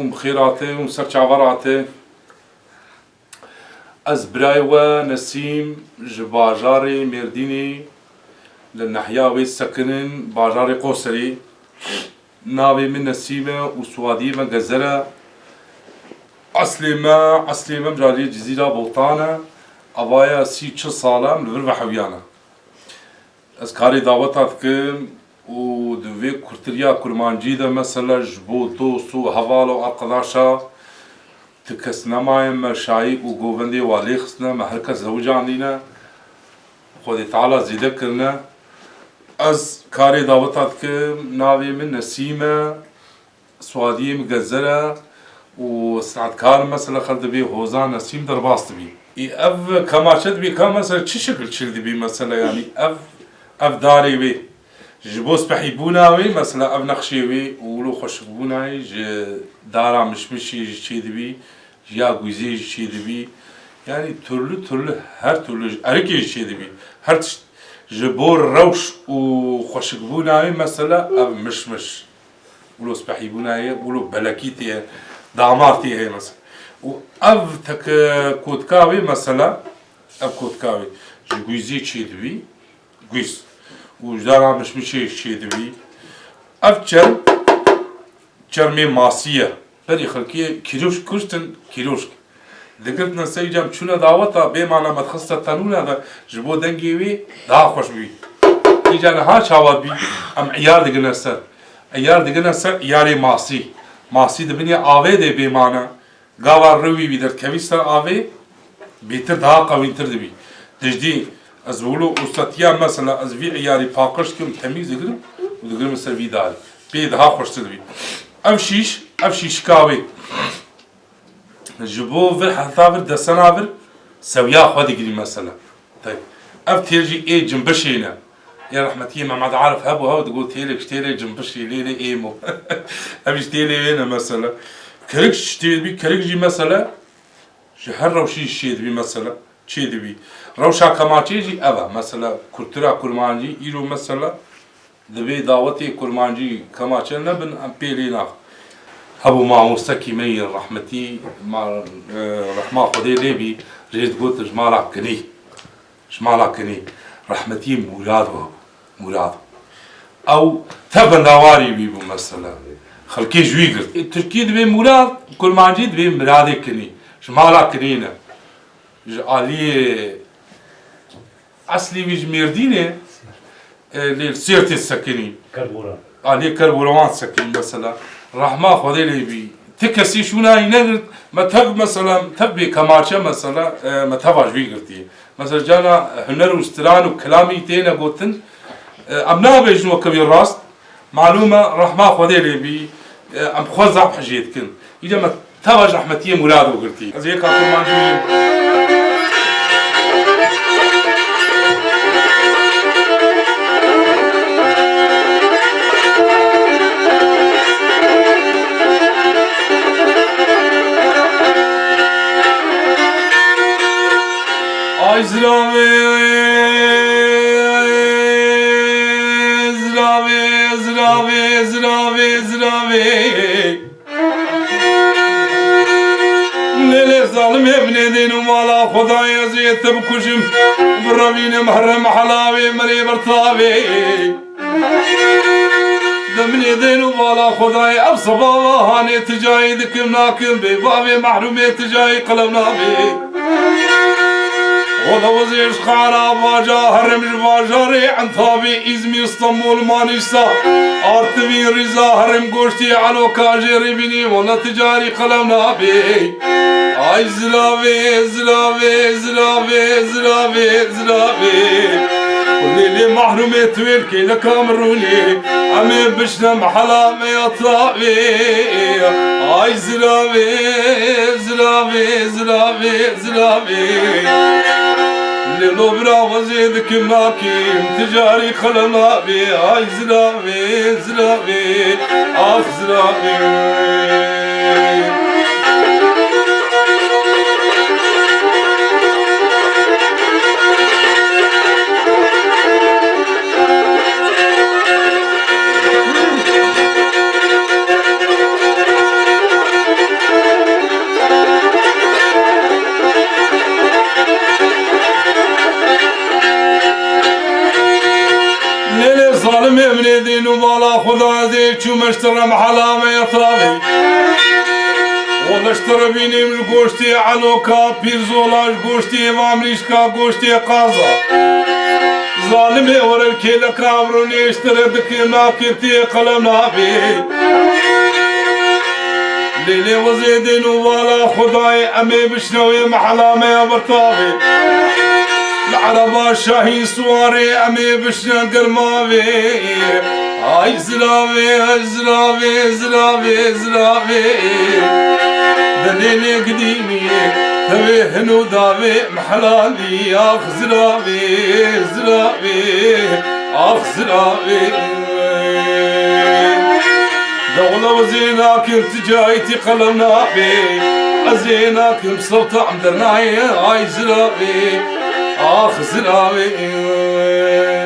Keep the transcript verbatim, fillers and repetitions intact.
Bi xêr hatî û ser çava re hatî. Ez birayê we Nesîm ji bajarê Mêrdînê li nehiya wê sekinin, bajarê Qoserê. Navê min Nesîm e û siwadiyê me Gezer e. Eslê me, eslê me mijarê Cizîra Botan e. Avaye sî çil sal e, em li vir ve hewiyane. Ez karê daweta dikim û di vê kurtiriya kurmancî de mesela ji bo dost û heval û arkadaşa ti kes nemaye me şayî û govendê wa lê xistine, me her kes zewicandîne. Xwedê Teala zêde kirine. Ez karê daweta dikim, navê min Nesîm e. Swadiyê min Gezer e û sinatkar mesela xel dibê Hozan Nesîm derbas dibî. Ê, ev kemaçe dibî ka mesela çi şekil çêdibî mesela, yanî ev, ev darê wê ji bo spehîbûna wê mesela ev nexşê wê û wilo xweşikbûna wê ji dara mişmişê jî çêdibî, ji ya gwîzê jî çêdibî. Yanî türlü türlü her türlü ji erikê jî çêdibî. Her tişt ji bo rewş û xweşikbûna wê mesela ev mişmiş. Wilo spehîbûna ye, wilo belekî tê ye, damar tê heye mesela. Û ev teke kotka wê mesela, ev kotka wê ji gwîzê çêdibî, gwîz. Û ji dara mişmişê çêdibî. Ev çerm, çermê masî ye. Berî xelkê kîroşk kuştin, kîroşk. Digirtine ser, îca em çûne daweta, bê mane me dixiste tenûre de, ji bo dengê wê daha xweş bûyî. Îca niha çawa dibî, em îyar digirine ser. Îyar digirine ser îyarê masî. Masî di binê avê de bê mane. Gava rewî wî derdikevî ser avê, bêtir daha qewîntir dibî. Dijdî ez wilo ûsetiya mesela ez vî îyarî paqij dikim, temîz digirim û digirim ser vî darî. Pê daha xweştir dibî. Ev şîş, ev şîşka wê. Ji bo vir heta vir desena vir sewiya xwe digirî mesela. Tey. Ev têl jî ê cimbişê ne. Ê rehmetiyê Mehmet Arif hebû, hew digot têlek ji têlê cimbişê lê lê êm o. Ev jî têlê wê ne mesela. Kirik ji tê dibî, kirik jî mesela ji her rewşî jî çê dibî mesela. Çê dibî. Rewşa kemaçê jî ev e. Mesela kultura kurmancî îro mesela Divê dawetê kurmancî kemaçe nebin, em pê lê naxin. Hebû mamostekî me yê rehmetî, ma, e, rehma Xwedê lê bî, rê digot ji mala kinî. Ji mala kinî. Rehmetî Mûrad hebû. Mûrad. Ew tev bendawarî wî bû mesela. Xelkê ji wî girt. E, Tirkî dibê Mûrad, kurmancî dibê Miradê kinî. Ji mala kinî ne. Ji aliyê Eslî wî ji Mêrdînê, e, lê li Sêrtê sekinî. Kerboran. A, lê Kerboran sekinî mesela. Rehma Xwedê lê bî. Ti kesî şûna wî negirt. Me tev mesela, tev bê kemaçe mesela, e, me teva ji wî girtiye. Mesela cana huner û stiran û kilamî têne gotin, e, em nabêjin weke wî rast. Malûm e, rehma Xwedê lê bî, e, em xwe zaf hijê dikin. Îca me teva ji rehmetiyê Mûrado girtî. Ez yeka kurmancî bûm. Ay ziravê, ziravê, ziravê, ziravê, ziravê. Lê, lê zalimê binê dên û mala Xwedayê ez ê te bikujim. Birevînim here mehela wê merê bertavê. Demê dên û bala Xwedayê ev seba hanê ticayî dikim nakim bê bavê mehrûmê ticayî qelem nabê. Xweda wezê ji xara baca herim ji bajarê Entabê, Îzmîr, Stenbol, Manîsa, Artvîn, Rîza, herim goştî Eloka jê rêbînî wela ticarî qelem nabê. Ay ziravê, ziravê, ziravê, ziravê, ziravê. Lê, lê mehrûmê tu wê li kêleka min rûnê. Em ê bişne mehela me ya tavê. Ay ziravê, ziravê, ziravê, ziravê. Lê lo bira wezê dikim nakim, ticarî qelem nabê. Ay ziravê, ziravê, ax ziravê. Dê nû bala Xuda ez ê çûme ji te re mehela me ya tavê. Wele ji te re bînim ji goştê Eloka Pîrzola, ji goştê va mirîşka, goştê qaza. Zalimê were kêleka evronê ji te re dike nakir tê qelem nabê. Lê lê wezê dê nû bala Xudayê em ê bişne wê mehela me ya bertavê. Li ereba şahî siwarê em ê bişne germavê. Ay ziravê, ay ziravê, ziravê, ziravê. Dilê lê gidînî, tevê hin û davê, mehelalî, ax ziravê, ziravê, ax ziravê. Dewla wezê nakim, tu cayî tî qelem nabê. Ez ê nakim, sewta em dernayê, ay ziravê, ax ziravê.